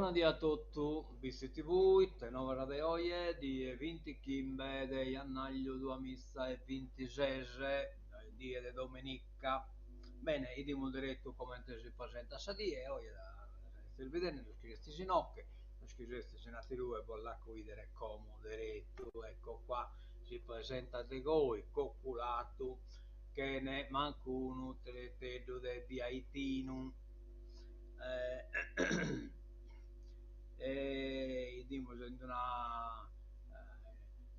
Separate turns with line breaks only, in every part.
Bona die a totu, Bitzi TV, ite novas de oje, die bintichimbe de jannàgliu duamiza e bintises, die de domenica. Bene, 'idimus deretu comente si presentat sa die, oje la sezis bidende sos chi sezis inoche, sos chi sezis in aterue bos l'aco 'idere como deretu, ecco qua, si presentat de goi, coculatu, chene mancu unu treteddu de biaitinu. E 'idimus in d'una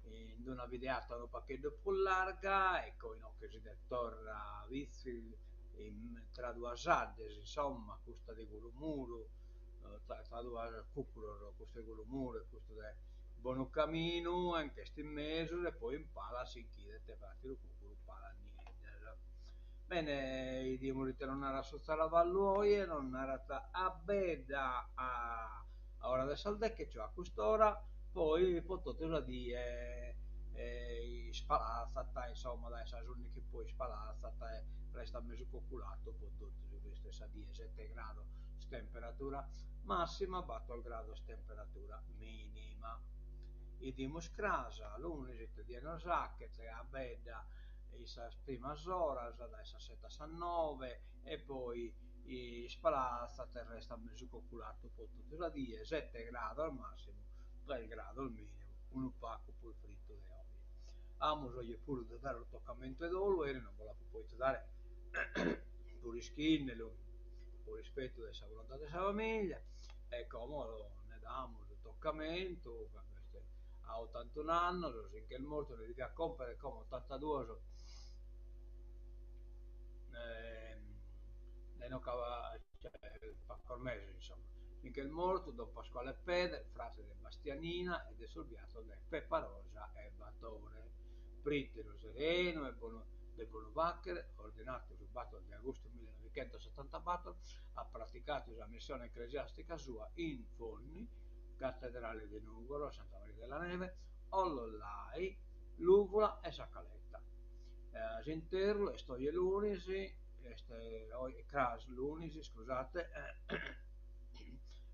in d'una videata unu pagheddu prus larga, ecco inoche si 'idet torra Bitzi tra duas 'addes, insomma, custa de Gulumuru, tra duas cucuros, custu de Gulumuru e custu de Bonucaminu, e nch'est in mesu e poi in palas si nch'idet s'ateru cucuru Palas Nieddas. Bene, 'idimus ite nos narat su tzaravallu oje, nos narat abbedda a ora de sas deche, cioè a cust'ora, poi po totu sa die ispalatzat, insomma dae sas ùndighi in poi ispalatzat e restat mesu coculatu po totu su restu 'e sa die, sete grados temperatura massima, bator grados temperatura minima. 'Idimus cras, lunis, ite die nos 'achet, abbedda in sas primas oras, dae sas sete a sas noe, e poi ispalatzat e restat mesu coculatu po totu sa die, sete grados massimu, tres grados minimu, unu pagu prus fritu de oje. Amus oje puru de dare unu tocamentu 'e dolu, eris non bos l'apo pòidu dare puru ischìndelu, pro rispetu de sa volontade de sa familia, e como nde damus su tocamentu, ca est a otantun'annos, si nch'est mortu, nde deviat còmpere como otantaduos de no pagos meses insomma. Si nch'est mortu don Pasquale Pede, frade de Bastianina e de sos biatzos de Pepa Rosa e Batore. Prìteru serenu e bonu de bonu fàchere, ordinatu su bator de agustu millenovichentossetantabator, at praticatu sa missione eclesiàstica sua in Fonni, Catedrale de Nùgoro, Santa Maria della Neve, Ollollai, Lùvula e Sa Caleta. S'interru est oje lunis, est oje, cras lunis, iscusate,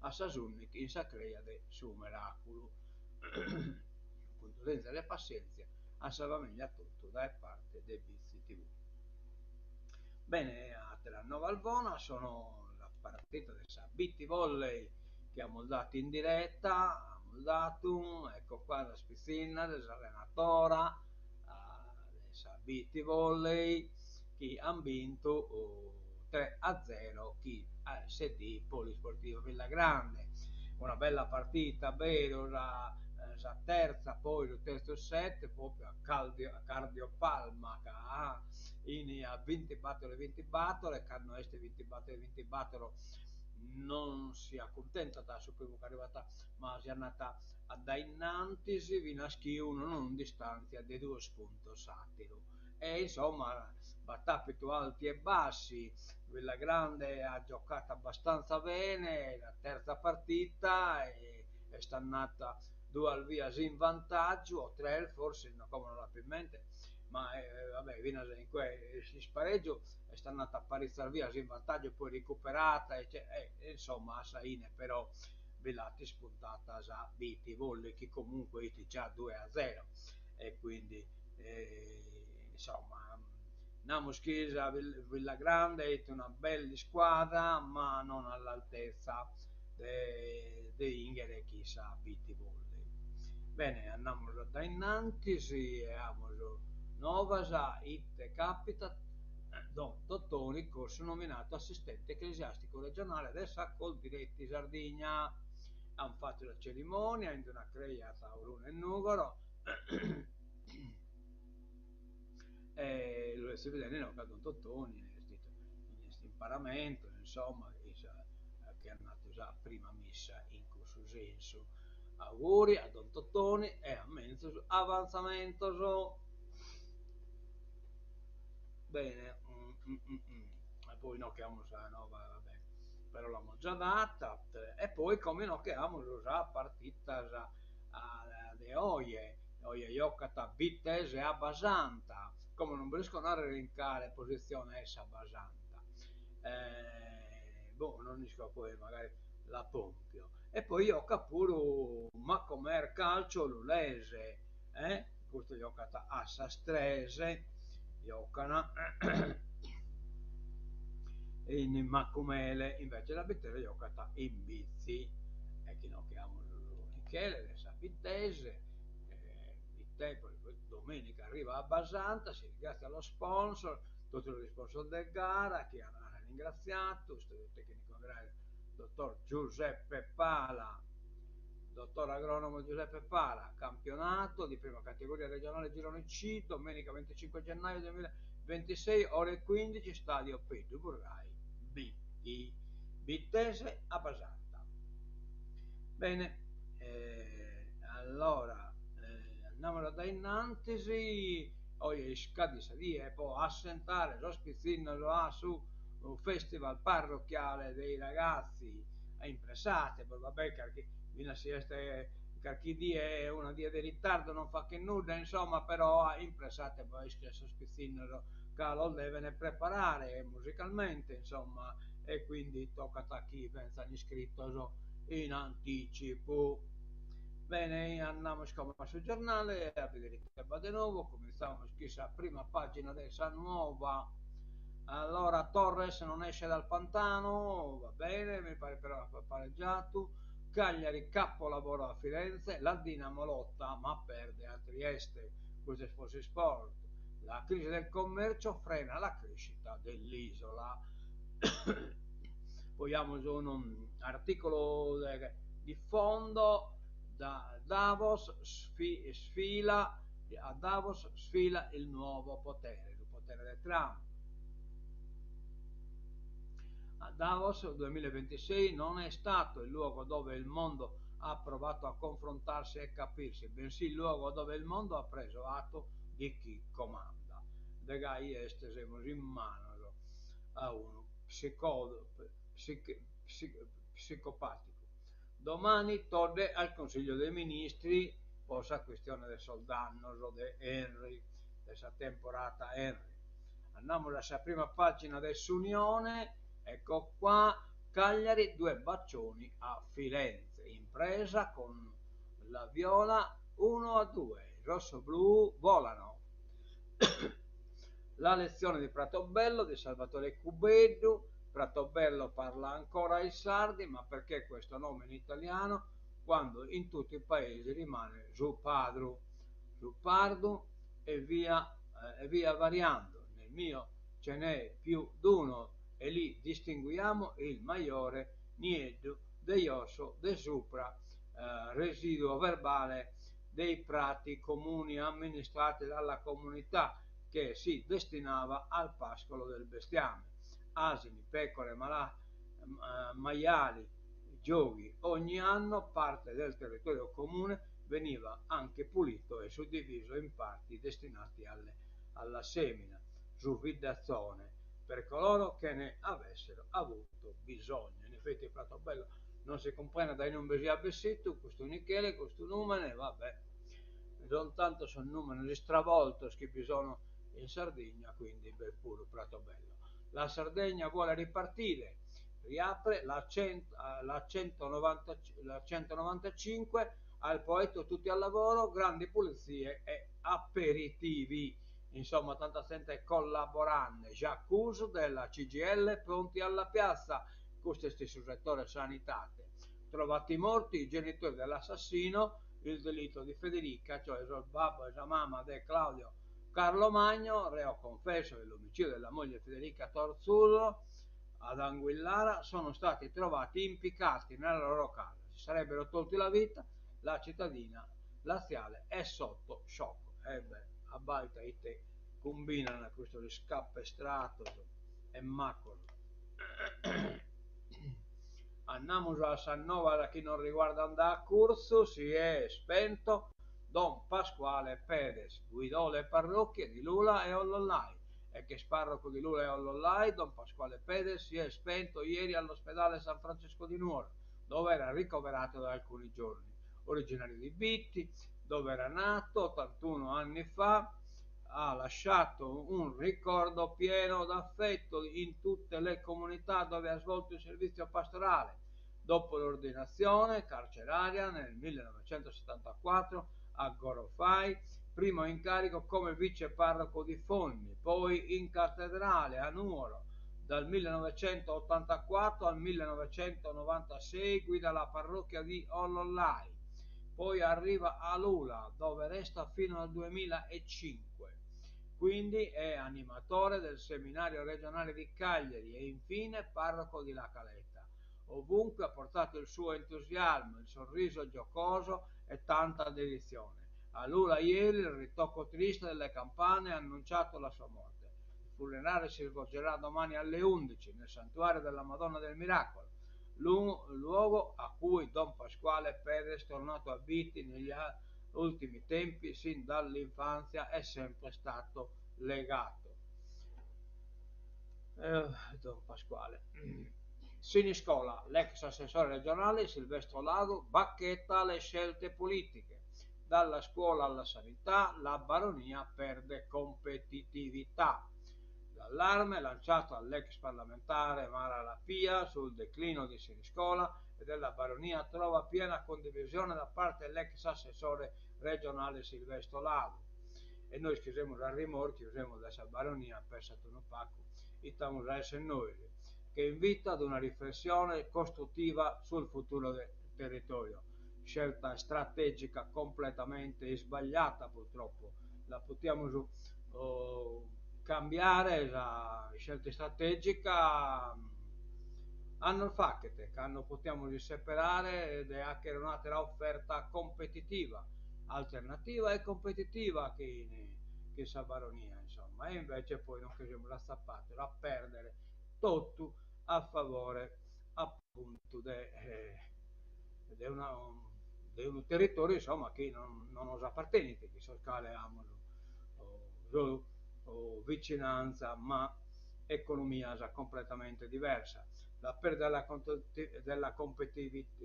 a sas ùndighi in sa creja de su Meràculu. Cundolèntzias e passièntzia a sa famìllia totu dae parte de Bitzi TV. Bene, àteras novas bonas sono sa partita de sa Bitzi Volley chi amus datu in direta, amus datu, ecco qua sas pitzinnas e s'allenatora de sa Bitzi Volley chi an bintu tre a zero chin s'ASD Polisportiva Villagrande. Una bella partita a beru, sa sa terza poi su terzu set propriu a cardio cardiopalma ca in a bintibator e bintibator e cando est bintibator e bintibator non si acuntentat a su primu chi arribat ma si andat a dae innantis finas chi unu non distanziat de duos puntos s'ateru e insomma b'at apitu alti e bassi, Villagrande at giocatu abbastanza bene sa terza partita e est andata duas bias in vantaggiu o tres forsis, no como no l'apo in mente, ma va bè finas in cue s'ispareggiu est andata paritzas bias in vantaggiu e poi recuperat e insomma a sa 'ine però bi l'at ispuntata sa Bitzi Volley chi comunque 'it già due a zero e quindi insomma namus chi sa Villagrande 'it una bella iscuadra ma non all'altezza de de 'inghere chin sa Bitzi Volley. Bene andamus dae innantis e amus novas ite capitat Don Totoni Cossu nominatu assistente ecclesiastico regionale de sa Coldiretti Sardigna. An fatu sa cerimonia in una creja a Orune Nùgoro e lu est bidende inoghe a Don Totoni est in paramentu insomma chi at natu sa prima missa in cussu sensu. Auguri a Don Totoni e a menzus avantzamentos. Bene, e poi inoghe amus sa nova, va bè, però l'amus già data, e poi como inoghe amus sas partitas de oje, oje jocat Bittese e Abbasanta, como non bos isco narrer in cale positzione est s'Abbasanta, boh, non isco poi magari la pompio. E poi jocat puru Macomer Calcio Lulese, eh, custu jocat a sas tres, jocan in Macumele, invece sa Bittese jocat in Bitzi. E chi no che amus Michele de sa Bittese, domenica arriva a Abbasanta, si ringrazia lo sponsor, totu sos sponsor de gara chi an ringratziatu, istudio tecnicu agrario dottor Giuseppe Pala, dottor agronomo Giuseppe Pala, campionato di prima categoria regionale girone C, domenica 25 gennaio 2026 ore 15, stadio Pedru Burrai, Bitti, Bittese Abbasanta. Bene, allora andamus a dae innantis, oje iscadit sa die po assentare sos pitzinnos a su festival parrocchiale dei ragazzi, impressate, poi va bè carchi, finas si est carchi die, una die de ritardu non faghet nudda, insomma, però impressate po ischire sos pitzinnos ca los devene preparare musicalmente, insomma, e quindi tocat chi benzan iscritos in anticipu. Bene, andamus como a su giornale a bidere ite b'at de nou, cumintzamus chin sa prima pagina de sa Nuova. Allora Torres non esce dal pantano, va bene, mi pare però apat pareggiatu. Cagliari capolavoro a Firenze, la Dinamo lotta ma perde a Trieste, custu est po s'isport. La crisi del commercio frena la crescita dell'isola. Poi amus unu articulu de fondo da Davos sfila a Davos sfila il nuovo potere, su potere de Trump. A Davos 2026 non è stato il luogo dove il mondo ha provato a confrontarsi e capirsi, bensì il luogo dove il mondo ha preso atto di chi comanda. De gai est semus in manos a unu psicopaticu. Domani Todde al Consiglio dei Ministri po sa chistione de sos dannos de Henry, de sa temporada Henry. Andamus a sa prima pagina de s'Unione, ecco qua, Cagliari due bacioni a Firenze, impresa con la Viola uno a due, i rossoblù volano. La lezione di Pratobello di Salvatore Cubeddu, Pratobello parla ancora ai sardi, ma perché questo nome in italiano quando in tutti i paesi rimane Su Padru, Su Pardu e via, e via variando. Nel mio ce n'è più d'uno e lì distinguiamo il maiore Nieddu de Josso de Supra, residuo verbale dei prati comuni amministrati dalla comunità che si destinava al pascolo del bestiame, asini, pecore, maiali, gioghi. Ogni anno parte del territorio comune veniva anche pulito e suddiviso in parti destinate alle, alla semina, su viddazzone, per coloro che ne avessero avuto bisogno. In effetti Pratobello non si cumprendet dae inumbe siat bessitu custu Michele, custu numene, va bè. Son tantos sos numenes istravoltos chi bi sono in Sardigna, quindi b'est puru Pratobello. La Sardegna vuole ripartire, riapre la, la, 190, la 195 al Poetto tutti al lavoro, grandi pulizie e aperitivi. Insomma, tanta zente collaborande. J'accuse della CGIL pronti alla piazza. Custu est su settore sanitate. Trovati morti i genitori dell'assassino, il delitto di Federica, cioè sos babbu e sa mama de Claudio Carlomagno, reo confesso dell'omicidio della moglie Federica Torzullo ad Anguillara, sono stati trovati impiccati nella loro casa. Si sarebbero tolti la vita, la cittadina laziale è sotto shock. E beh, abbaida ite cumbinan custos iscapestratos e macos. Andamus a sas novas chi nos riguardan da acurtzu, si è spento Don Pasquale Pedes, guidò le parrocchie di Lula e Ollollai. Ex parroco di Lula e Ollollai, Don Pasquale Pedes si è spento ieri all'ospedale San Francesco di Nuoro, dove era ricoverato da alcuni giorni. Originario di Bitti, dove era nato 81 anni fa, ha lasciato un ricordo pieno d'affetto in tutte le comunità dove ha svolto il servizio pastorale. Dopo l'ordinazione carceraria nel 1974 a Gorofai, primo incarico come vice parroco di Fonni, poi in cattedrale a Nuoro. Dal 1984 al 1996 guida la parrocchia di Ollolai, poi arriva a Lula, dove resta fino al 2005. Quindi è animatore del seminario regionale di Cagliari e infine parroco di La Caletta. Ovunque ha portato il suo entusiasmo, il sorriso giocoso e tanta dedizione. A Lula ieri il ritocco triste delle campane ha annunciato la sua morte. Il funerale si svolgerà domani alle 11 nel santuario della Madonna del Miracolo, luogo a cui Don Pasquale Perez, tornato a Bitti negli ultimi tempi, sin dall'infanzia, è sempre stato legato. Don Pasquale. Siniscola, l'ex assessore regionale Silvestro Ladu bacchetta le scelte politiche. Dalla scuola alla sanità, la baronia perde competitività. L'allarme lanciato all'ex parlamentare Mara Lapia sul declino di Siniscola e della baronia trova piena condivisione da parte dell'ex assessore regionale Silvestro Ladu. E nois chi semus a rimorchiu, semus de sa baronia, pensat unu pagu ite amus a essere nois, che invita ad una riflessione costruttiva sul futuro del territorio. Scelta strategica completamente sbagliata purtroppo. La potiamus cambiare sa scelta istrategica annos faghet, cando potiamus isseperare de achere un'atera offerta competitiva, alternativa e competitiva chin chin sa baronia insomma, e invece poi nos che semus atzapados a perdere totu a favore apuntu de de una de unu territoriu insomma chi non non nos apartenit, chi sos cale amus solu vicinanza ma economias completamente diversas. La perdita della della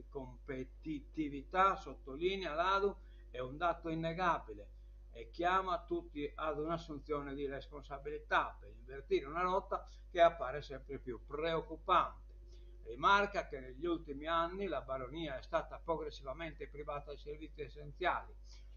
competitività, sottolinea Ladu, è un dato innegabile e chiama tutti ad un'assunzione di responsabilità per invertire una rotta che appare sempre più preoccupante. Rimarca che negli ultimi anni la baronia è stata progressivamente privata di servizi essenziali.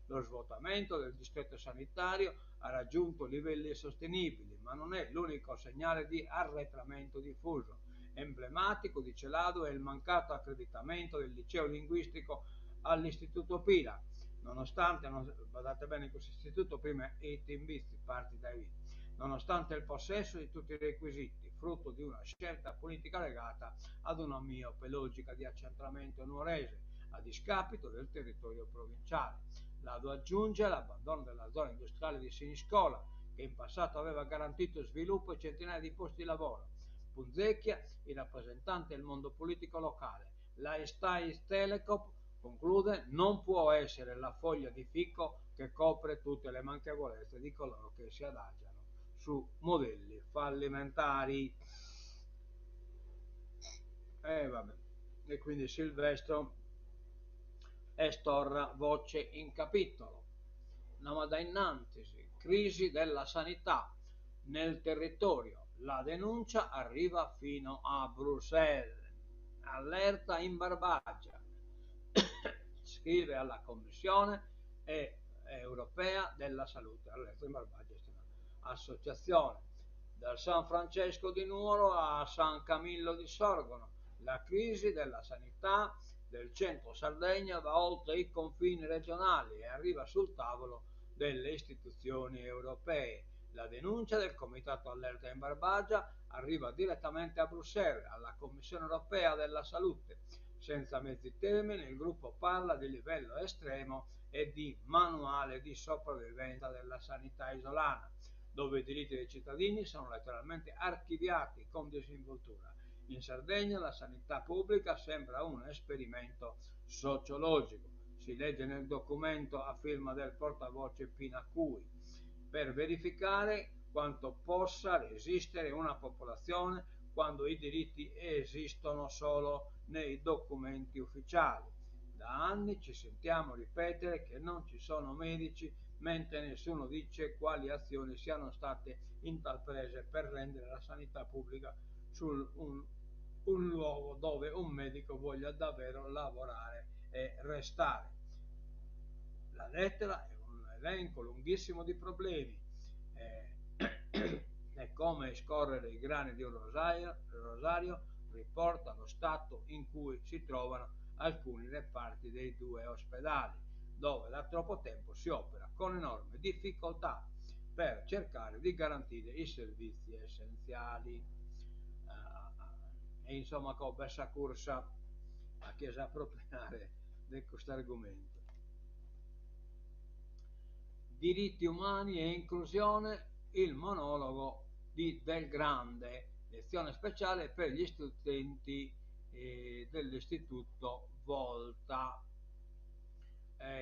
Lo svuotamento del distretto sanitario ha raggiunto livelli insostenibili, ma non è l'unico segnale di arretramento diffuso. Emblematico, dice Ladu, è il mancato accreditamento del liceo linguistico all'Istituto Pira. Nonostante, non, badate bene, questo istituto prima it in bizi, parti dai bit, nonostante il possesso di tutti i requisiti, frutto di una scelta politica legata ad una miope logica di accentramento nuorese, a discapito del territorio provinciale. Ladu aggiunge l'abbandono della zona industriale di Siniscola, che in passato aveva garantito sviluppo e centinaia di posti di lavoro. Punzecchia, il rappresentante del mondo politico locale. La Estais Telecom, conclude, non può essere la foglia di fico che copre tutte le manchevolezze di coloro che si adagiano su modelli fallimentari. E vabbè. E quindi Silvestro est torra voce in capitolo. Andiamo da innantis, crisi della sanità nel territorio. La denuncia arriva fino a Bruxelles. Allerta in Barbagia. Scrive alla Commissione europea della salute. Allerta in Barbagia est un'associazione. Dal San Francesco di Nuoro a San Camillo di Sorgono. La crisi della sanità del centro Sardegna va oltre i confini regionali e arriva sul tavolo delle istituzioni europee. La denuncia del Comitato Allerta in Barbagia arriva direttamente a Bruxelles, alla Commissione europea della salute. Senza mezzi termini, il gruppo parla di livello estremo e di manuale di sopravvivenza della sanità isolana, dove i diritti dei cittadini sono letteralmente archiviati con disinvoltura. In Sardegna la sanità pubblica sembra un esperimento sociologico, si legge nel documento a firma del portavoce Pina Cui, per verificare quanto possa resistere una popolazione quando i diritti esistono solo nei documenti ufficiali. Da anni ci sentiamo ripetere che non ci sono medici, mentre nessuno dice quali azioni siano state intraprese per rendere la sanità pubblica sul un un luogo dove un medico voglia davvero lavorare e restare. La lettera è un elenco lunghissimo di problemi e come scorrere i grani di un rosario riporta lo stato in cui si trovano alcuni reparti dei due ospedali, dove da troppo tempo si opera con enorme difficoltà per cercare di garantire i servizi essenziali. E insomma, co b'est sa cursa a chie s'apropriare de custu argumentu. Diritti umani e inclusione, il monologo di Del Grande, lezione speciale per gli studenti dell'istituto Volta.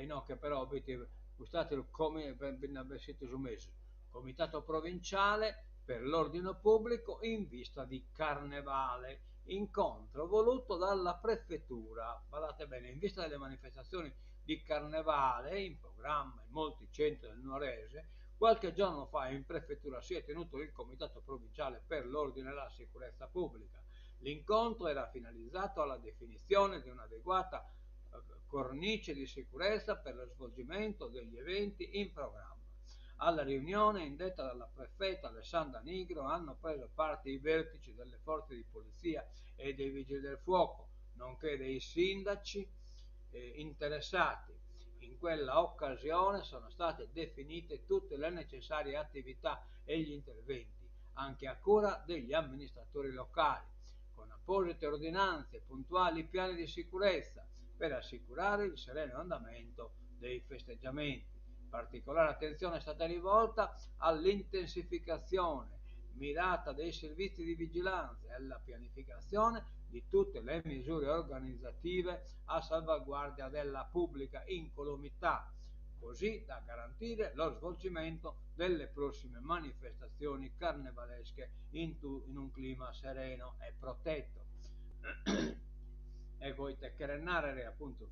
Inoghe però b'est cust'ateru b'est su mesu Comitato provinciale per l'ordine pubblico in vista di Carnevale, incontro voluto dalla prefettura, badate bene, in vista delle manifestazioni di Carnevale in programma in molti centri del Nuorese, qualche giorno fa in prefettura si è tenuto il Comitato provinciale per l'ordine e la sicurezza pubblica. L'incontro era finalizzato alla definizione di un'adeguata cornice di sicurezza per lo svolgimento degli eventi in programma. Alla riunione indetta dalla prefetta Alessandra Nigro hanno preso parte i vertici delle forze di polizia e dei vigili del fuoco, nonché dei sindaci interessati. In quella occasione sono state definite tutte le necessarie attività e gli interventi, anche a cura degli amministratori locali, con apposite ordinanze e puntuali piani di sicurezza per assicurare il sereno andamento dei festeggiamenti. Particolare attenzione è stata rivolta all'intensificazione mirata dei servizi di vigilanza e alla pianificazione di tutte le misure organizzative a salvaguardia della pubblica incolumità, così da garantire lo svolgimento delle prossime manifestazioni carnevalesche in un clima sereno e protetto. Ecco, ite cheret nàrrere, appuntu,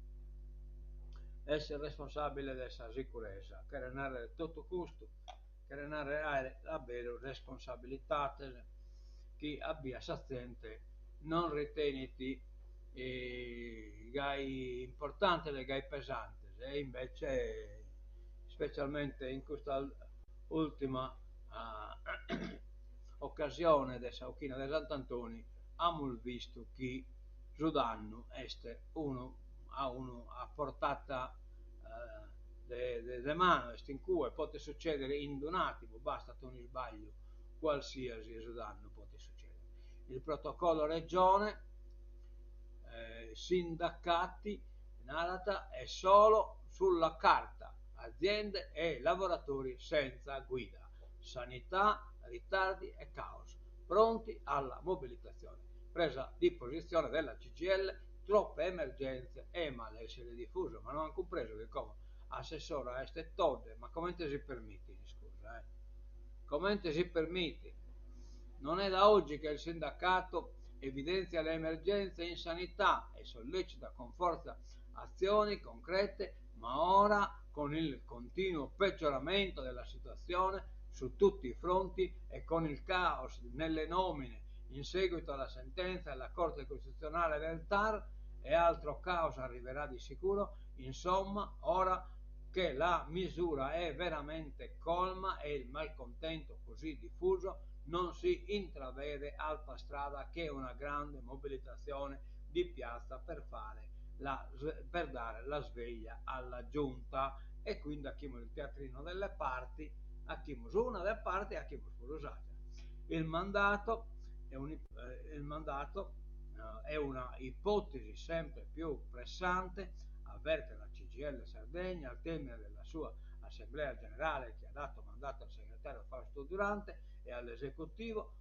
essere responsabile de sa sicuresa, cheret nàrrere totu custu, cheret nàrrere àere a beru responsabilidades chi a bias sa zente non ritenit gai importantes e gai pesantes e invece specialmente in custa ultima occasione de sa 'ochina de Sant'Antoni amus bistu chi su dannu est unu a unu a portata de de manu, est in cue, podet sucedere in un'attimu, bastat un'isbagliu qualsiasi e su dannu podet sucedere. Il protocollo regione, sindacati, narat, è solo sulla carta, aziende e lavoratori senza guida, sanità, ritardi e caos, pronti alla mobilitazione. Presa di posizione della CGIL, troppe emergenze e malessere diffuso, ma no an cumpresu chi como assessora est Todde, ma comente si permitit, iscusa eh, comente si permitit? Non è da oggi che il sindacato evidenzia le emergenze in sanità e sollecita con forza azioni concrete, ma ora con il continuo peggioramento della situazione su tutti i fronti e con il caos nelle nomine in seguito alla sentenza della Corte Costituzionale del TAR e altro caos arriverà di sicuro, insomma, ora che la misura è veramente colma e il malcontento così diffuso, non si intravede altra strada che una grande mobilitazione di piazza per fare la, per dare la sveglia alla giunta. E quindi 'achimus il teatrino delle parti, 'achimus una de parte e 'achimus puru s'atera. Il mandato è un, il mandato è una ipotesi sempre più pressante, avverte la CGIL Sardegna al termine della sua assemblea generale che ha dato mandato al segretario Fausto Durante e all'esecutivo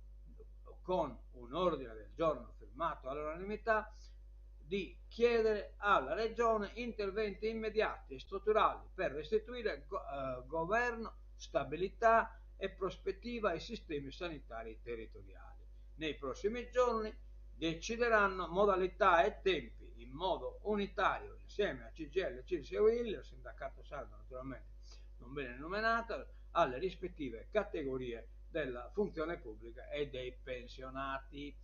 con un ordine del giorno firmato all'unanimità di chiedere alla Regione interventi immediati e strutturali per restituire governo, stabilità e prospettiva ai sistemi sanitari territoriali. Nei prossimi giorni decideranno modalità e tempi in modo unitario insieme a CGIL, CILS e UIL, il sindacato sardo naturalmente non viene nominato, alle rispettive categorie della funzione pubblica e dei pensionati.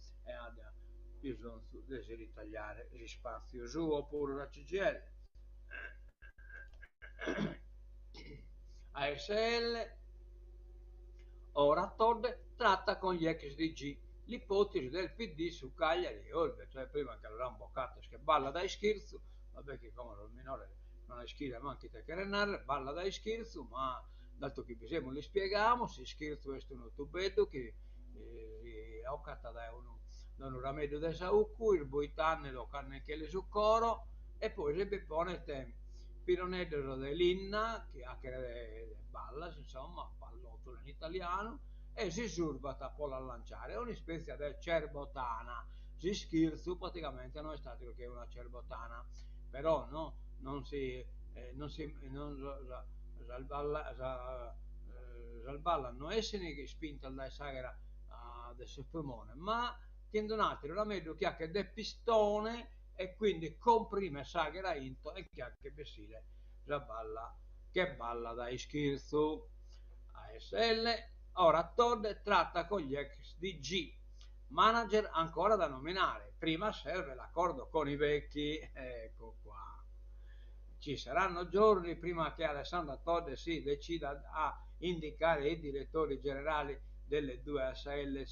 Bisonzu de si ritagliare s'ispàtziu suo puru sa CGIL. ASL, ora Todde tratta con gli ex DG l'ipotesi del PD su Cagliari e Olbia, cioè prima nche los an bocatos che balla dae ischirtzu, va bè chi como sos minores non ischint mancu ite cheret narrer balla dae ischirtzu, ma datu chi bi semus l'ispiegamus, s'ischirtzu est unu tubeddu chi si 'ocat dae unu dae unu rameddu de saucu, isboitandelu, 'ocandecheli su coro, e poi si bi ponet pironeddos de linna chi 'achet de ballas, insomma, pallottola in italianu, e si surbat po la lanciare, un'ispètzia de cerbotana, s'ischirtzu praticamente no est àteru che una cerbotana, però no non si non si non sas ballas sas ballas no essin ispintas dae s'àghera de su prumone, ma chin d'un'àteru rameddu chi 'achet de pistone e quindi comprimet s'àghera intro e nche 'achet bessire sa balla che balla dae ischirtzu. ASL, ora Todde tratta con gli ex DG, manager ancora da nominare, prima serve l'accordo con i vecchi, ecco qua. Ci saranno giorni prima che Alessandra Todde si decida a indicare i direttori generali delle due ASL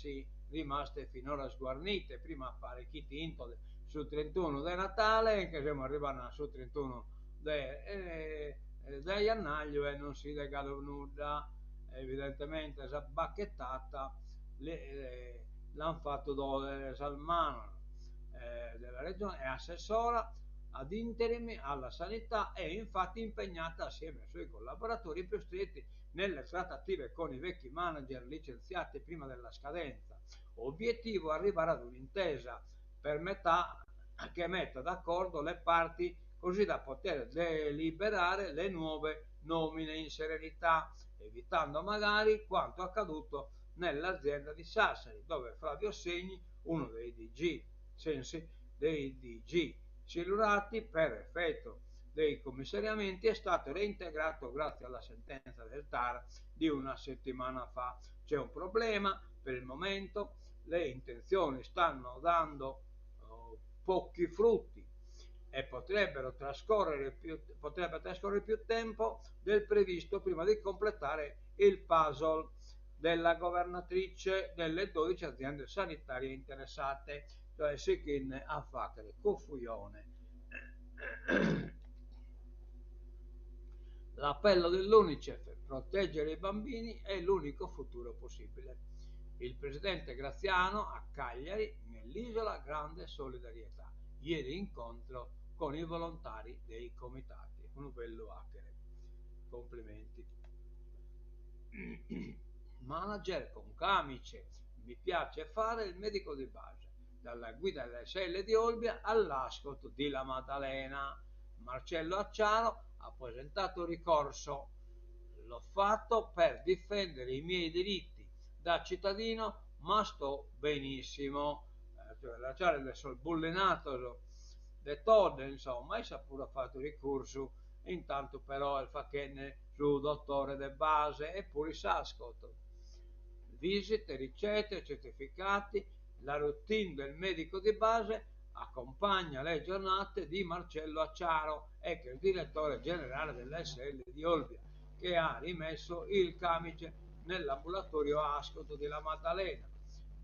rimaste finora sguarnite, prima paret chi intro su trintunu de Natale, nche semus arribande a su trintunu de de jannagliu e non si 'idet galu nudda, evidentemente sa bacchettata l'ant fatu dolere sas manos della Regione e assessora ad interim alla sanità è infatti impegnata assieme ai suoi collaboratori più stretti nelle trattative con i vecchi manager licenziati prima della scadenza. Obiettivo arrivare ad un'intesa per metà che metta d'accordo le parti così da poter deliberare le nuove nomine in serenità, evitando magari quanto accaduto nell'azienda di Sassari, dove Flavio Segni, uno dei DG, Sensi, dei DG silurati per effetto dei commissariamenti, è stato reintegrato grazie alla sentenza del TAR di una settimana fa. C'è un problema, per il momento le intenzioni stanno dando oh, pochi frutti e potrebbero trascorrere più, potrebbe trascorrere più tempo del previsto prima di completare il puzzle della governatrice delle 12 aziende sanitarie interessate, cioè sichin a fàghere confusione. L'appello dell'Unicef, proteggere i bambini è l'unico futuro possibile. Il presidente Graziano a Cagliari, nell'isola grande solidarietà. Ieri incontro con i volontari dei comitati. Unu bellu àchere. Complimenti. Manager con camice, mi piace fare il medico di base. Dalla guida dell'ASL di Olbia all'Ascot di La Maddalena. Marcello Acciaro ha presentato ricorso. L'ho fatto per difendere i miei diritti da cittadino, ma sto benissimo. Cioè, de sos bullinatos de Todde, insomma, issa puru at fatu ricursu, intantu però est fachende su dottore de base e puru in s'Ascot. Visite, ricette, certificati, la routine del medico di base accompagna le giornate di Marcello Acciaro, ex direttore generale dell'ASL di Olbia, che ha rimesso il camice nell'ambulatorio Ascot di La Maddalena,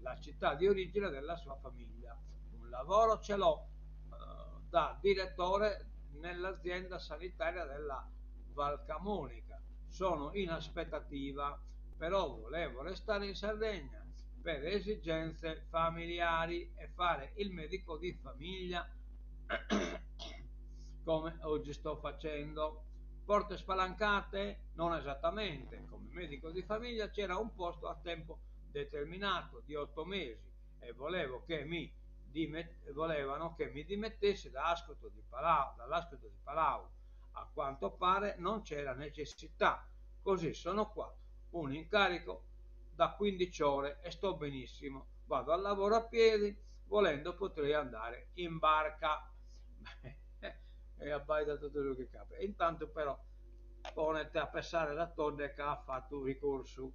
la città di origine della sua famiglia. Un lavoro ce l'ho eh, da direttore nell'azienda sanitaria della Valcamonica. Sono in aspettativa, però volevo restare in Sardegna per esigenze familiari e fare il medico di famiglia come oggi sto facendo. Porte spalancate? Non esattamente. Come medico di famiglia c'era un posto a tempo determinato di 8 mesi e volevo che mi dimet- volevano che mi dimettessi da Ascot di Palau, dall'Ascot di Palau. A quanto pare non c'era necessità. Così sono qua. Un incarico da 15 ore e sto benissimo. Vado al lavoro a piedi, volendo potrei andare in barca. E abbaida tutto quello che cape. E intanto però ponete a pensare la Todde che ha fatto un ricorso.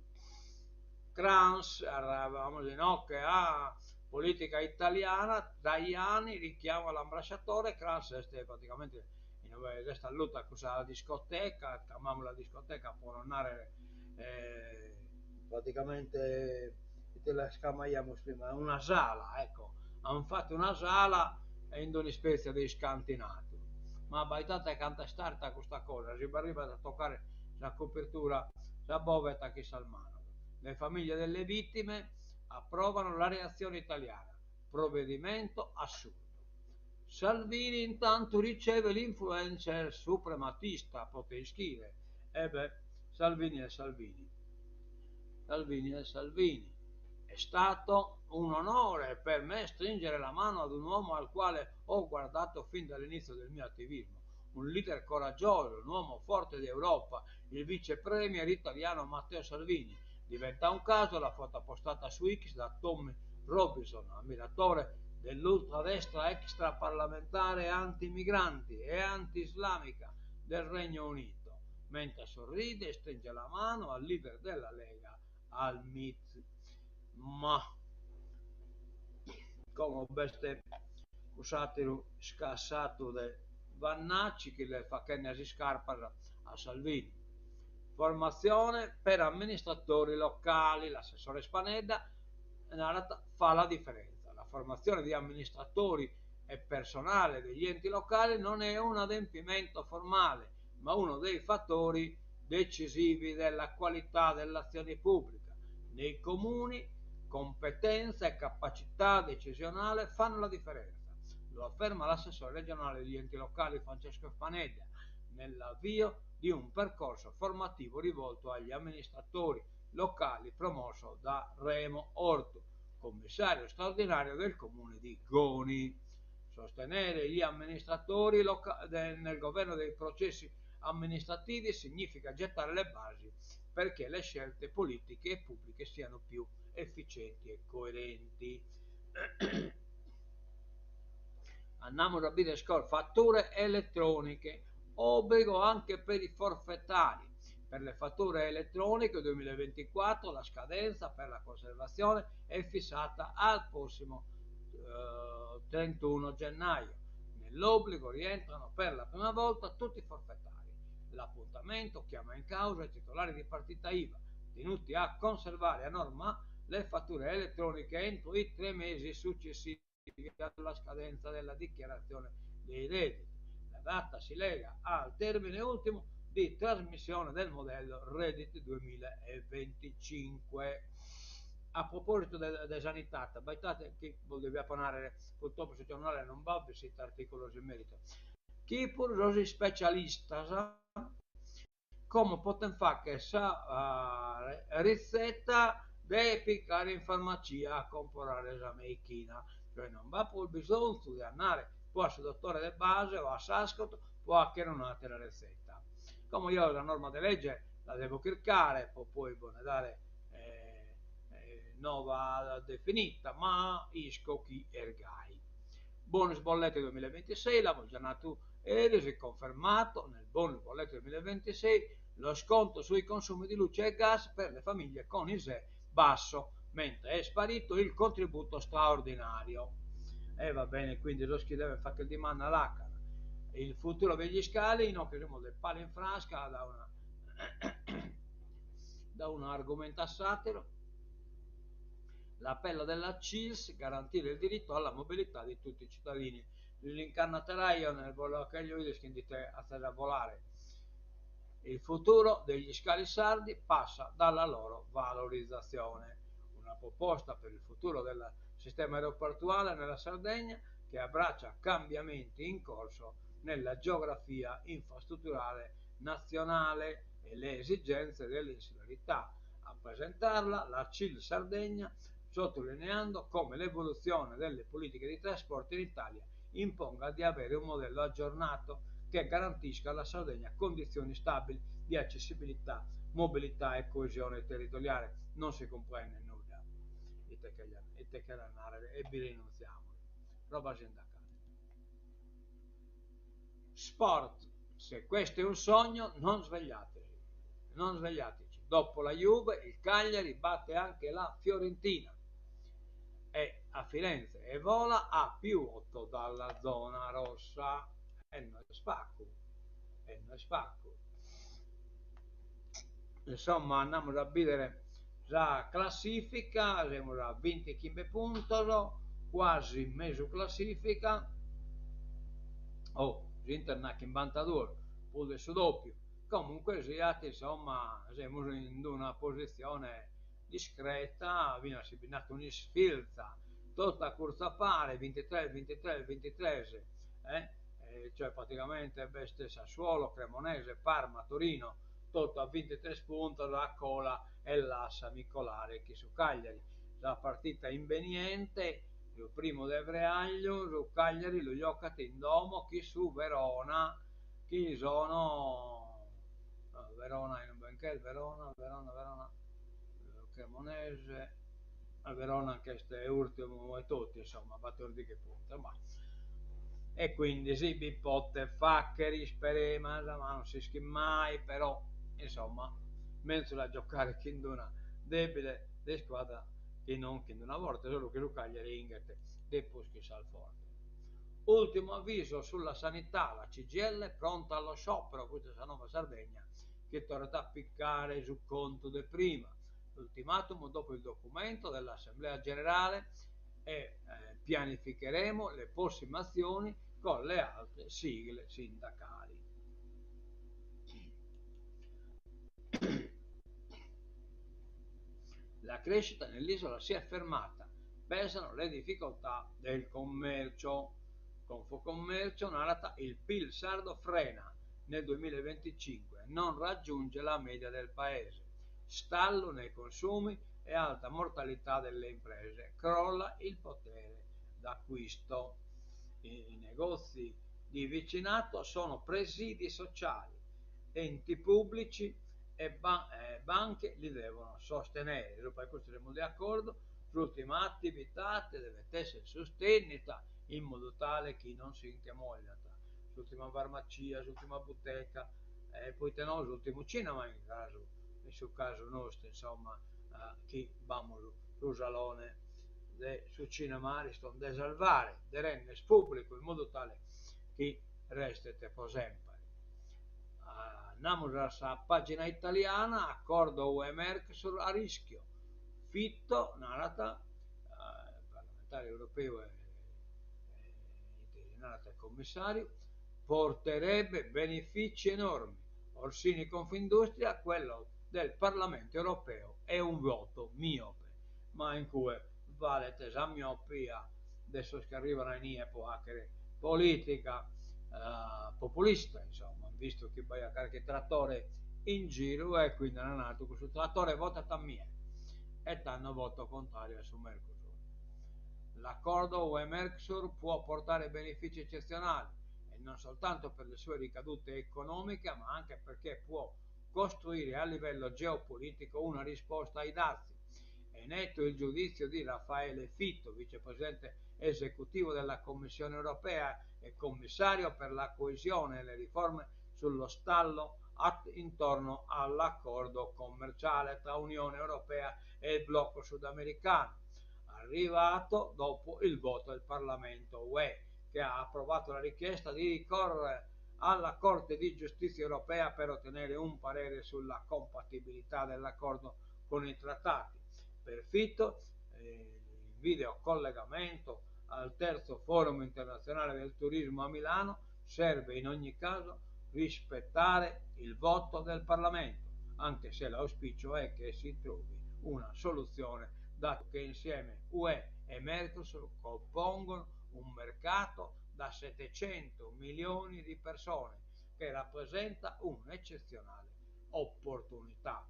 Crans, arrivavamo di no, che ah, Politica italiana, Tajani richiama l'ambasciatore, cras est praticamente in ue est alluta cussa discoteca, cramamula discoteca po non narrer praticamente ite las cramaiamus prima, una sala, ecco, an fatu una sala in d'un'ispètzia de iscantinatu. Ma abbaidade cantu est arta custa cosa, si b'arribat a toccare sa copertura, sa boveta chin sas manos. Le famiglie delle vittime approvano la reazione italiana, provvedimento assurdo. Salvini intanto riceve l'influencer suprematista, pro ischire. E beh, Salvini è Salvini. Salvini è Salvini. È stato un onore per me stringere la mano ad un uomo al quale ho guardato fin dall'inizio del mio attivismo. Un leader coraggioso, un uomo forte d'Europa, il vice premier italiano Matteo Salvini. Diventa un caso la foto postata su X da Tommy Robinson, ammiratore dell'ultradestra extraparlamentare anti-migranti e anti-islamica del Regno Unito, mentre sorride e stringe la mano al leader della Lega, al MIT. Ma como b'est cuss'àteru scassatu de Vannacci chi l'est fachende sas iscarpas a Salvini. Formazione per amministratori locali, l'assessore Spanedda narat fa la differenza. La formazione di amministratori e personale degli enti locali non è un adempimento formale, ma uno dei fattori decisivi della qualità dell'azione pubblica. Nei comuni competenza e capacità decisionale fanno la differenza. Lo afferma l'assessore regionale degli enti locali Francesco Spanedda nell'avvio di un percorso formativo rivolto agli amministratori locali promosso da Remo Ortu, commissario straordinario del comune di Goni. Sostenere gli amministratori loca- nel governo dei processi amministrativi significa gettare le basi perché le scelte politiche e pubbliche siano più efficienti e coerenti. Andiamo a bidere score, fatture elettroniche, obbligo anche per i forfettari. Per le fatture elettroniche 2024 la scadenza per la conservazione è fissata al prossimo eh, 31 gennaio. Nell'obbligo rientrano per la prima volta tutti i forfettari. L'appuntamento chiama in causa i titolari di partita IVA, tenuti a conservare a norma le fatture elettroniche entro i tre mesi successivi alla scadenza della dichiarazione dei redditi. La data si lega al termine ultimo di trasmissione del modello Redditi 2025. A proposito de, de sanitate, abbaidade chi bos devia ponner, purtroppo su giornale non b'at bessidu articulos in merito, chi puru sos ispecialistas como poten fagher sa ritzeta de picare in farmacia a comporare sa meichina, cioè non b'at prus bisonzu de andare poi a su dottore de base o a s'Ascot po 'achere un'atera retzeta. Como eo sa norma de legge la devo chircare po poi bos nde dare nova definita, ma isco chi est gai. Bonus bollette 2026, l'amus già natu eris, confermato nel bonus bollette 2026 lo sconto sui consumi di luce e gas per le famiglie con ISEE basso, mentre è sparito il contributo straordinario. E va bene, quindi sos chi deven fagher dimanda l'acana. Il futuro degli scali, inoghe semus de pala in frasca da una da unu argumentu a s'àteru. L'appello della CILS, garantire il diritto alla mobilità di tutti i cittadini. L'incarnateraio nel volo che gli dite a volare. Il futuro degli scali sardi passa dalla loro valorizzazione. Una proposta per il futuro del sistema aeroportuale nella Sardegna che abbraccia cambiamenti in corso nella geografia infrastrutturale nazionale e le esigenze dell'insularità. A presentarla la CIL Sardegna, sottolineando come l'evoluzione delle politiche di trasporto in Italia imponga di avere un modello aggiornato che garantisca alla Sardegna condizioni stabili di accessibilità, mobilità e coesione territoriale. Non si comprende nudda. Ite ite cheret narrer e bi rinuntziamus. Roba sindacale. Sport. Se questo è un sogno, non svegliatevi. Non svegliateci. Dopo la Juve, il Cagliari batte anche la Fiorentina. E a Firenze e vola a più 8 dalla zona rossa. E no est pagu, e no est pagu. Insomma, andamus a bìdere sa classifica, semus a bintichimbe puntos, quasi mesu classifica, oh, s'Inter nd'at chimbantaduos, prus de su dòpiu, comunque siat, insomma, semus in una positzione discreta, finas si bi nd'at un'isfilza, totu a curtzu a pare, bintitres bintitres bintitres, eh, cioè praticamente b'est Sassuolo, Cremonese, Parma, Torino, totu a bintitres puntos, a cola e lassami colare chin su Cagliari. Sa partita imbeniente, su primu de freagliu, su Cagliari lu giocat in domo chin su Verona, chi sono Verona inube nch'est Verona Verona Verona Cremonese Verona nch'est ùrtimu etotu insomma batordighi puntos ma e quindi si bi potet fagher isperemas ma non s'ischit mai però insomma menzus a giocare chin d'una debile de iscuadra chi non chin d'una forte solu chi su Cagliari 'inghet de prus chi sas fortes. Ultimo avviso sulla sanità, la CGIL pronta allo sciopero, custa est sa Nuova Sardegna chi torrat a picare su contu de prima. L'ultimatum dopo il documento dell'Assemblea Generale e pianificheremo le prossime azioni con le altre sigle sindacali. La crescita nell'isola si è fermata, pesano le difficoltà del commercio. Confcommercio narat il Pil sardo frena nel 2025, non raggiunge la media del paese. Stallo nei consumi e alta mortalità delle imprese, crolla il potere d'acquisto. I negozi di vicinato sono presidi sociali, enti pubblici e banche li devono sostenere. Subra custu semus de acordu, s'ùrtima atividade devet èssere sustènnida in modu tale chi non si nche mògliat, s'ùrtima farmacia, s'ùrtima buteca e poite no s'ùrtimu cinema in casu, in su casu nostru insomma chi b'amus su salone de su cinema Ariston de salvare, de render pùblicu in modu tale chi restet pro semper. Andamus a sa pàgina italiana, accordo Ue-Mercosur a rischio. Fitto, narat, parlamentare europeu e ite si narat commissàriu, porterebbe benefici enormi. Orsini Confindustria, quello del Parlamento europeo è un voto miope. Ma in cue valet sa miopia de sos chi arrivan a inie pro fàghere polìtica populista, insomma, vistu chi b'aiat carchi tratore in giru e quindi an nadu cussu tratore votat a mie e tando voto contrario a su Mercosur. L'accordo UE-Mercosur può portare benefici eccezionali e non soltanto per le sue ricadute economiche ma anche perché può costruire a livello geopolitico una risposta ai dazi. È netto il giudizio di Raffaele Fitto, vicepresidente esecutivo della Commissione europea e commissario per la coesione e le riforme sullo stallo intorno all'accordo commerciale tra Unione Europea e il blocco sudamericano, arrivato dopo il voto del Parlamento UE, che ha approvato la richiesta di ricorrere alla Corte di Giustizia europea per ottenere un parere sulla compatibilità dell'accordo con i trattati. Per Fitto, in videocollegamento al terzo Forum internazionale del turismo a Milano, serve in ogni caso rispettare il voto del Parlamento, anche se l'auspicio è che si trovi una soluzione, dato che insieme UE e Mercosur compongono un mercato da 700 milioni di persone, che rappresenta un'eccezionale opportunità.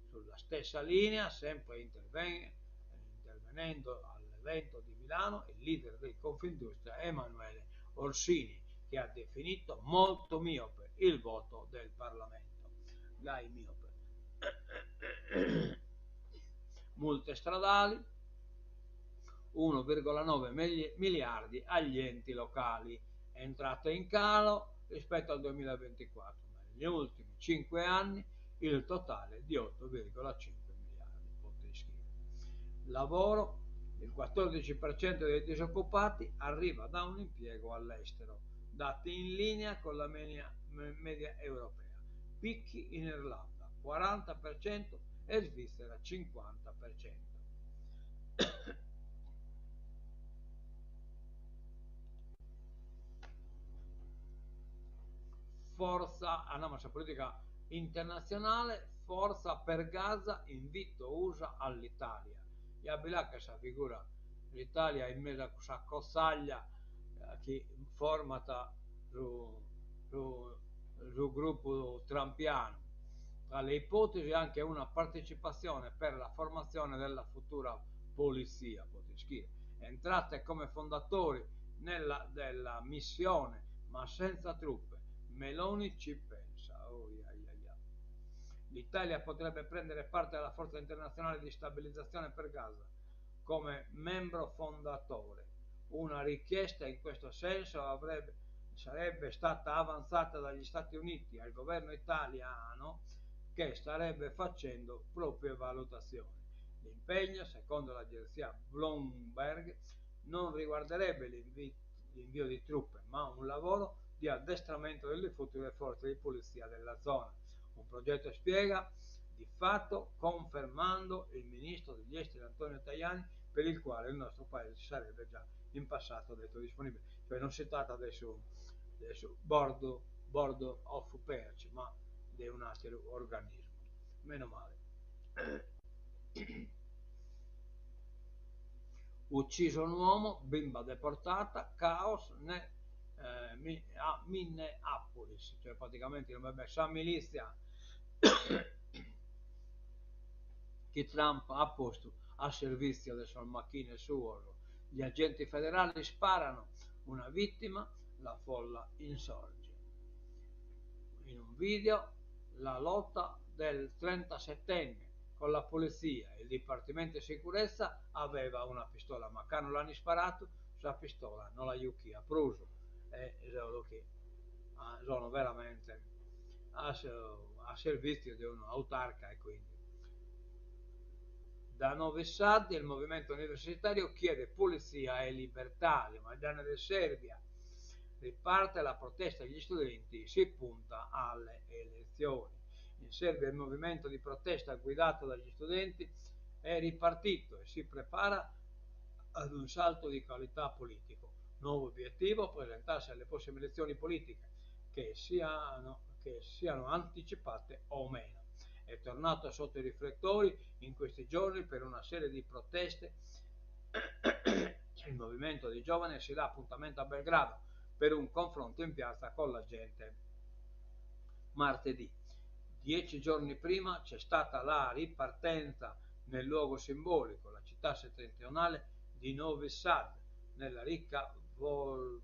Sulla stessa linea, sempre intervenendo all'evento di Milano, il leader di Confindustria Emanuele Orsini, che ha definito molto miope il voto del Parlamento. Gai miope. Multe stradali, 1,9 miliardi agli enti locali, entrate in calo rispetto al 2024, ma negli ultimi 5 anni il totale di 8,5 miliardi. Lavoro. Il 14% dei disoccupati arriva da un impiego all'estero, dati in linea con la media, media europea. Picchi in Irlanda, 40% e Svizzera 50%. Forza, andiamo a politica internazionale, forza per Gaza, invito USA all'Italia. Ja bi l'at sa figura l'Italia in mesu a cussa cotzaglia chi format su su su gruppu trumpianu. Tra le ipotesi anche una partecipazione per la formazione della futura polizia, potete scrivere. Entrate come fondatori nella, della missione, ma senza truppe. Meloni ci pensa. Oh, ia, ia, ia. L'Italia potrebbe prendere parte alla forza internazionale di stabilizzazione per Gaza come membro fondatore. Una richiesta in questo senso avrebbe, sarebbe stata avanzata dagli Stati Uniti al governo italiano che starebbe facendo proprie valutazioni. L'impegno, secondo l'agenzia Bloomberg, non riguarderebbe l'invio di truppe, ma un lavoro di addestramento delle future forze di polizia della zona. Un progetto spiega di fatto confermando il ministro degli esteri Antonio Tajani per il quale il nostro paese si sarebbe già in passato detto disponibile. Cioè non si tratta adesso, adesso board, board of Peace, ma di un altro organismo. Meno male. Ucciso un uomo, bimba deportata, caos ne, eh, a Minneapolis, cioè praticamente sa milizia chi Trump ha posto a servizio de sos machines suos. Gli agenti federali sparano una vittima, la folla insorge. In un video la lotta del 37enne con la polizia. Il Dipartimento di Sicurezza aveva una pistola, ma cando l'hanno sparato, sa pistola non la juchia prus. E solo che ah, sono veramente a, a servizio di un autarca e quindi da Novi Sad il movimento universitario chiede pulizia e libertà. Majdan de Serbia riparte la protesta degli studenti, si punta alle elezioni. In Serbia il movimento di protesta guidato dagli studenti è ripartito e si prepara ad un salto di qualità politico. Nuovo obiettivo, presentarsi alle prossime elezioni politiche, che siano, che siano anticipate o meno. È tornato sotto i riflettori in questi giorni per una serie di proteste. Il movimento dei giovani si dà appuntamento a Belgrado per un confronto in piazza con la gente martedì. 10 giorni prima c'è stata la ripartenza nel luogo simbolico, la città settentrionale di Novi Sad, nella ricca Vol,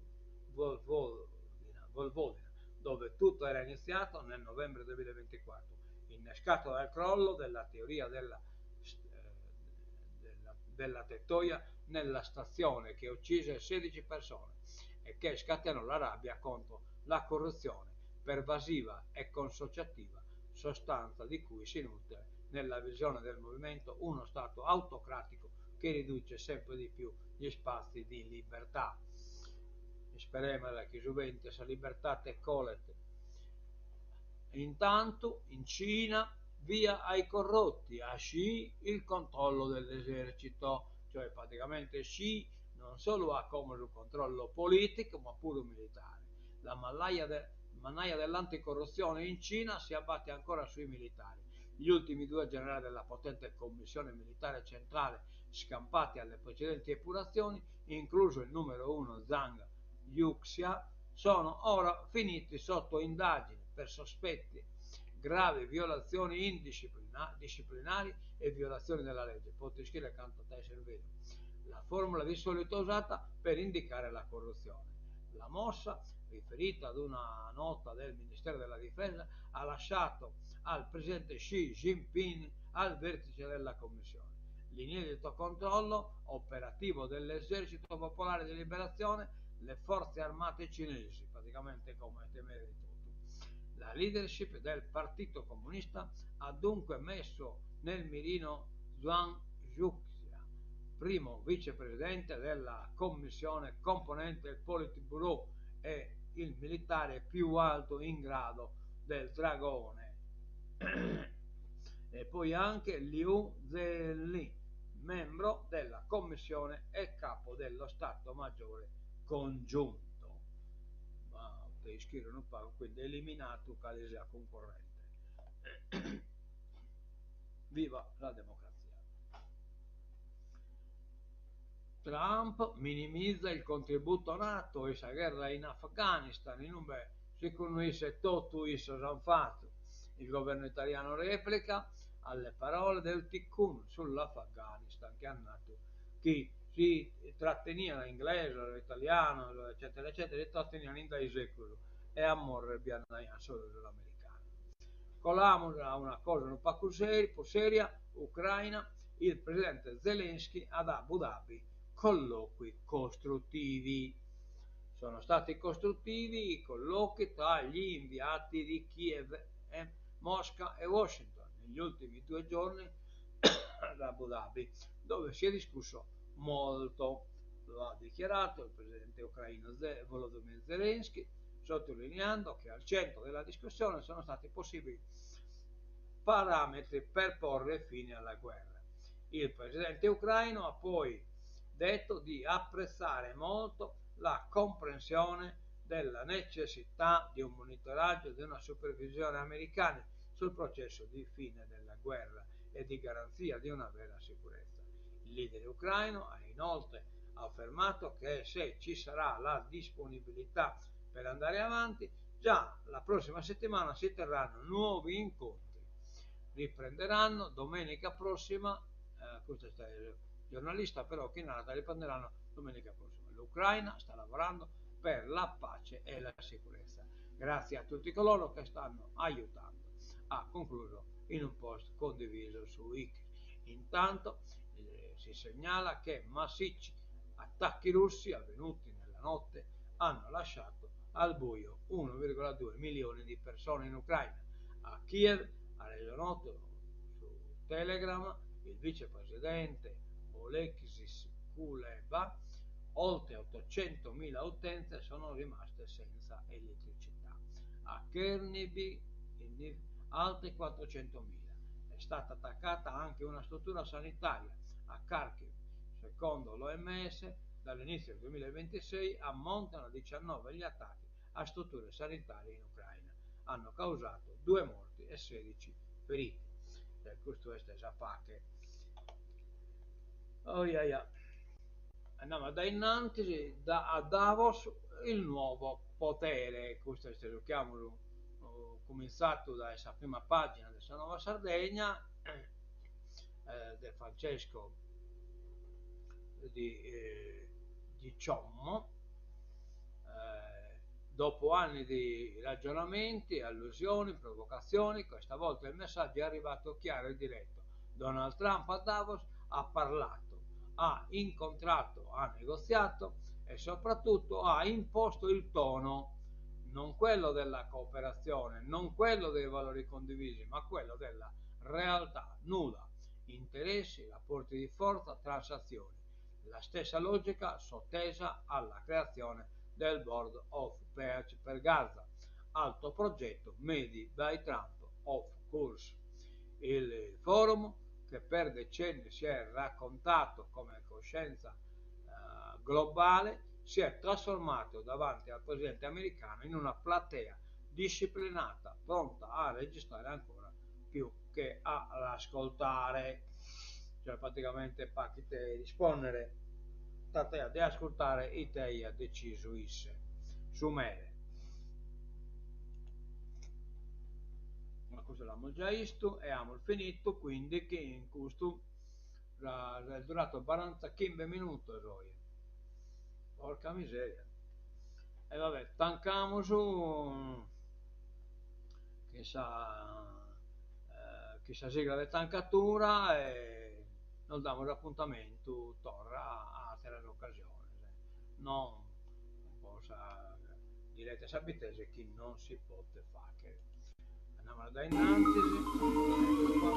Vol, Volvodina, Volvodina, dove tutto era iniziato nel novembre 2024, innescato dal crollo della teoria della, eh, della, della tettoia nella stazione che uccise 16 persone e che scatenò la rabbia contro la corruzione pervasiva e consociativa, sostanza di cui si nutre nella visione del movimento uno Stato autocratico che riduce sempre di più gli spazi di libertà. Speriamo che sovente sa libertà colet. Intanto in Cina via ai corrotti, a Xi il controllo dell'esercito, cioè praticamente Xi non solo ha come il controllo politico ma pure militare. La mannaia, de, mannaia dell'anticorruzione in Cina si abbatte ancora sui militari. Gli ultimi due generali della potente commissione militare centrale scampati alle precedenti epurazioni, incluso il numero uno Zhang Youxia, sono ora finiti sotto indagine per sospetti gravi violazioni indisciplinari e violazioni della legge. Potete scrivere canto te servire. La formula di solito usata per indicare la corruzione. La mossa, riferita ad una nota del Ministero della Difesa, ha lasciato al presidente Xi Jinping al vertice della commissione. L'inedito controllo operativo dell'Esercito Popolare di Liberazione, le forze armate cinesi, praticamente come temere di tutto. La leadership del Partito Comunista ha dunque messo nel mirino Zhuang Youxia. Primo vicepresidente della Commissione componente il Politburo e il militare più alto in grado del Dragone. E poi anche Liu Zhenli, membro della Commissione e capo dello Stato Maggiore Congiunto. Ma te ischire unu pagu, quindi eliminatu cale siat cuncorrente. Viva la democrazia. Trump minimizza il contributo Nato in sa gherra in Afghanistan, inube segundu isse totu issos ant fatu. Il governo italiano replica alle parole del tycoon sull'Afghanistan chi at natu chi si trateniant inglesos, italianos eccetera eccetera si trateniant in dae segus e a morrer bi andaiant solu sos americanos. Colamus a una cosa unu pagu prus seria, Ucraina, il presidente Zelensky ad Abu Dhabi, colloqui costruttivi. Sono stati costruttivi i colloqui tra gli inviati di Kiev e Mosca e Washington negli ultimi 2 giorni ad Abu Dhabi, dove si è discusso molto. Lo ha dichiarato il presidente ucraino Volodymyr Zelensky, sottolineando che al centro della discussione sono stati possibili parametri per porre fine alla guerra. Il presidente ucraino ha poi detto di apprezzare molto la comprensione della necessità di un monitoraggio e di una supervisione americana sul processo di fine della guerra e di garanzia di una vera sicurezza. Il leader ucraino ha inoltre affermato che se ci sarà la disponibilità per andare avanti, già la prossima settimana si terranno nuovi incontri. Riprenderanno domenica prossima, questo è il giornalista però che narra, riprenderanno domenica prossima. L'Ucraina sta lavorando per la pace e la sicurezza. Grazie a tutti coloro che stanno aiutando, ha concluso in un post condiviso su X. Intanto si segnala che massicci attacchi russi avvenuti nella notte hanno lasciato al buio 1,2 milioni di persone in Ucraina. A Kiev ha reso noto su Telegram il vicepresidente Oleksiy Kuleba, oltre 800.000 utenze sono rimaste senza elettricità. A Chernihiv altre 400.000. È stata attaccata anche una struttura sanitaria a Kharkiv. Secondo l'OMS, dall'inizio del 2026 ammontano a 19 gli attacchi a strutture sanitarie in Ucraina. Hanno causato 2 morti e 16 feriti. Custu est sa pache. Oh, ia, ia. Andiamo a innantis, da, a Davos il nuovo potere. Custu est su chi amus cumintzatu dae sa prima pagina de sa Nuova Sardegna, de Francesco di Ciommo. Dopo anni di ragionamenti, allusioni, provocazioni, questa volta il messaggio è arrivato chiaro e diretto. Donald Trump a Davos ha parlato, ha incontrato, ha negoziato e soprattutto ha imposto il tono, non quello della cooperazione, non quello dei valori condivisi, ma quello della realtà nuda, interessi, rapporti di forza, transazioni. La stessa logica sottesa alla creazione del Board of Peace per Gaza, altro progetto made by Trump, of course. Il forum, che per decenni si è raccontato come coscienza globale, si è trasformato davanti al presidente americano in una platea disciplinata, pronta a registrare ancora più che ad ascoltare. Cioè praticamente pachi te rispondere, platea de ascoltare ite aiat decisu isse, su mere. Ma custu l'amus già istu e amus finitu, quindi chi in custu est durato barantachimbe minutos oje. Porca miseria. E vabbè, tancamus chin sa chin sa sigla de tancatura e nos damus apuntamentu torra a ateras ocasiones, non po sa diretta 'e sa Bittese chi non si potet fagher. Andamus dae innantis, ecco qua.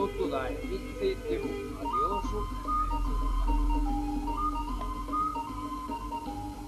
totu dae Bitzi TV. Adiosu.